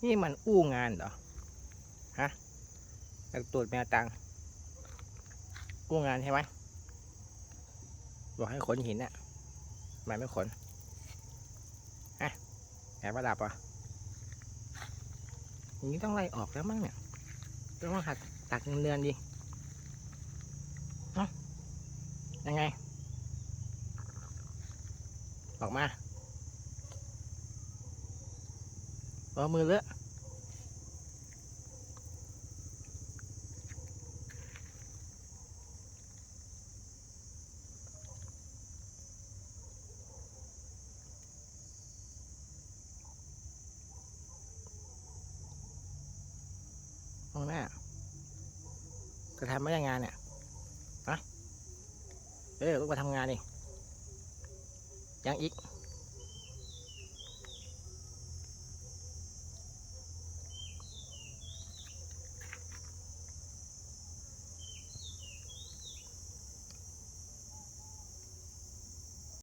ນີ້ມັນອູ້ງານເຫລໍ? ຮະ? ຢາກຕວດແມວຕັງ ອູ້ງານໃຊ່ໄໝ? ບອກໃຫ້ຂົນຫີນນະ ທຳໄມໄມ່ຂົນ? ຮະ? ແອບມາດັບເຫລໍ? ຢ່າງນີ້ຕ້ອງໄລ່ອອກແລ້ວມັ້ງເນຍ ຕ້ອງມາຫັດຕັກເງິນເດືອນອີກເນາະ. ຍັງໄງ? ອອກມາ ບໍ່ ມືເລາະ. ມອງໜ້າ ຈະທຳໄດ້ຍັງງານເນຍ? ຮະ? ເອີ ລຸກມາທຳງານນີ້. ຍັງອີກ?